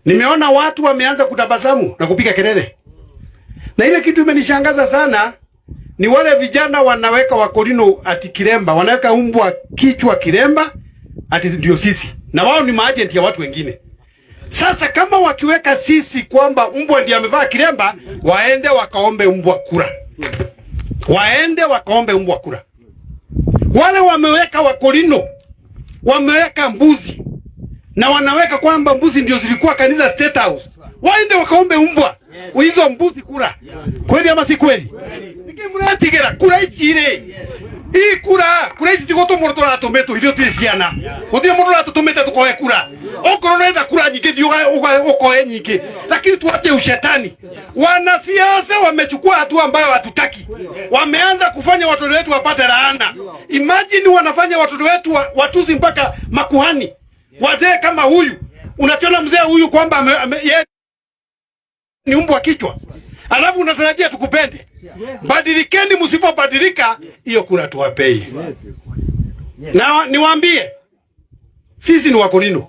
Nimeona watu wameanza kutabasamu na kupiga kelele, na ile kitu imenishangaza sana ni wale vijana wanaweka Wakorino ati kilemba, wanaweka umbwa kichwa kilemba ati ndio sisi, na wao ni maagent ya watu wengine. Sasa kama wakiweka sisi kwamba mbwa ndiye amevaa kilemba, waende wakaombe mbwa kura, waende wakaombe mbwa kura. Wale wameweka Wakorino, wameweka mbuzi na wanaweka kwamba mbuzi ndio zilikuwa kanisa State House, waende wakaombe mbwa hizo mbuzi kura. Kweli ama si kweli? Nikimuratigira kura ici ri ii kura kura ici tigũtũmwo tũratũmĩtwo ithuĩ twĩ ciana, gũtirĩ mũndũ ũratũtũmĩte tũkoe kura. Okorwo ũrenda kura nyingĩ thiĩ ũkoe nyingĩ, lakini tuache ushetani. Wanasiasa wamechukua hatua ambayo hatutaki, wameanza kufanya watoto wetu wapate laana. Imagine wanafanya watoto wetu watuzi mpaka makuhani wazee kama huyu. Unachona mzee huyu kwamba yeye ni umbwa kichwa, alafu unatarajia tukupende? Badilikeni, msipobadilika hiyo kura tuwapei. Na niwaambie sisi ni Wakorino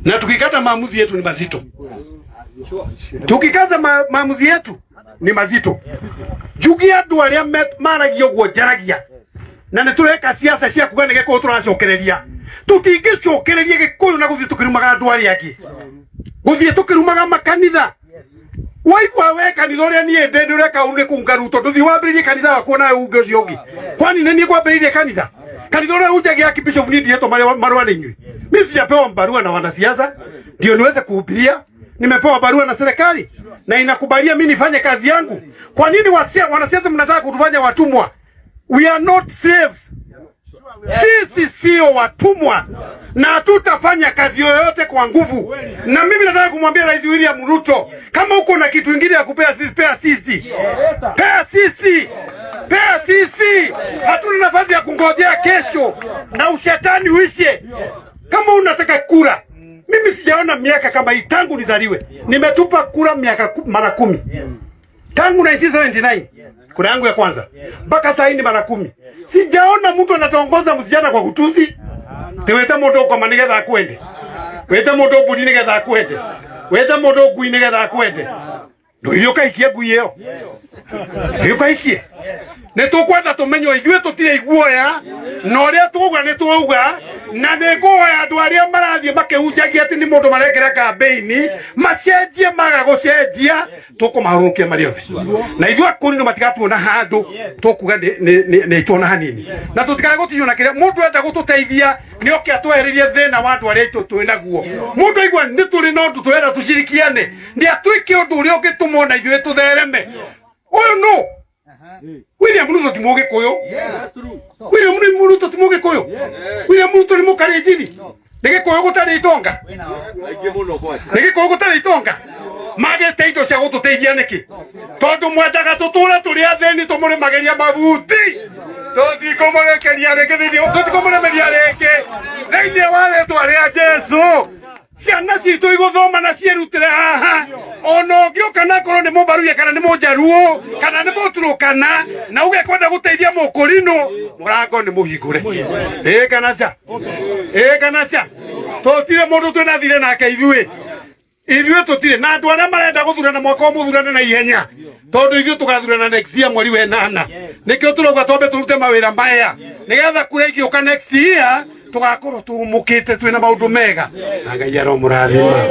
na tukikata maamuzi yetu ni mazito, tukikaza maamuzi yetu ni mazito. Njugie andu aria maragia uguo njaragia na nĩ tũreka siasa cia kuga nĩ Gĩkũyũ tũracokereria. Tũtingĩcokereria Gĩkũyũ na gũthiĩ tũkĩrumaga andũ arĩa angĩ, gũthiĩ tũkĩrumaga makanitha. Waigua we kanitha ũrĩa niĩ ndĩ ndĩ ũreka ũru nĩ kunga Ruto, ndũthiĩ wambĩrĩrie kanitha waku nawe unge ũcio ũngĩ. Kwani nĩ niĩ ngwambĩrĩirie kanitha? Kanitha ũrĩa hunjagia Archbishop niĩ ndihetwo marũa nĩ inyuĩ. Mimi sijapewa barua na wanasiasa ndio niweze kuhubiria. Nimepewa barua na serikali na inakubalia mimi nifanye kazi yangu. Kwa nini wanasiasa mnataka kutufanya watumwa? We are not slaves. Sisi sio watumwa na hatutafanya kazi yoyote kwa nguvu. Na mimi nataka kumwambia Rais William Ruto, kama uko na kitu ingine ya kupea sisi, pea sisi, pea sisi, pea sisi. Hatuna nafasi ya kungojea kesho na ushetani uishe. Kama unataka kura, mimi sijaona miaka kama hii tangu nizaliwe. Nimetupa kura miaka mara 10 tangu 1979 kura yangu ya kwanza mpaka saa hii ni mara 10. Sijaona mtu anatongoza msichana kwa kutusi. Tiwete mundu ngoma nigetha akwende, wete mundu mburi nigetha akwende, wete mundu ngui nigetha akwende. Ndũthiĩ ũkahikie ngui ĩyo, ndũthiĩ ũkahikie. Nĩ tũkwenda tũmenywo ithuĩ tũtirĩ iguoya, na ũrĩa twauga nĩ twauga. Na nĩ ngũhoya andũ arĩa marathiĩ makĩhunjagia atĩ nĩ mũndũ marekĩra kambĩini macenjie, maga gũcenjia tũkũmahũrũkia marĩ othe, na ithuĩ akũrinũ matigatuona handũ tũkuga nĩ tuona hanini, na tũtikae gũtijwo na kĩrĩa mũndũ enda gũtũteithia nĩ oke atwehererie thĩna wa andũ arĩa aitũ twĩ naguo. Mũndũ aigua nĩ tũrĩ na ũndũ tũrenda tũcirikiane, nĩ atuĩke ũndũ ũrĩa ũngĩtũma ona ithuĩ tũthereme. Ũyũ nũ William Ruto ti Mũgĩkũyũ. William Ruto ti Mũgĩkũyũ. William Ruto nĩ Mũkalenjini. Nĩ Gĩkũyũ gũtarĩ itonga, nĩ Gĩkũyũ gũtarĩ itonga. Magĩte indo cia gũtũteithia nĩkĩ? Tondũ mwendaga tũtũre tũrĩ athĩni, tũmũrĩmagĩria mabuti. Tũtikũmũrekeria rĩngĩ thĩinĩ, tũtikũmũremeria rĩngĩ thĩinĩ wa rĩtwa rĩa Jesu. Ciana citũ igũthoma na ciĩrutĩre haha. Ona ũngĩũka na korwo nĩ Mũbaruya kana nĩ Mũnjaruo kana nĩ Mũturũkana na uge kwenda gũteithia Mũkũrinũ, mũrango nĩ mũhingũre. Ĩĩ kana ca? Ĩĩ kana ca? Tũtirĩ mũndũ twĩna thirĩ nake ithuĩ. Ithuĩ tũtirĩ na andũ arĩa marenda gũthurana mwaka ũyũ, mũthurane na ihenya, tondũ ithuĩ tũgathurana next year mweri wa 8. Nĩkĩo tũrauga twambe tũrute mawĩra maya nĩgetha kura igĩũka next year tũgakorwo tũmũkĩte twĩna maũndũ mega, na Ngai aromũrathima.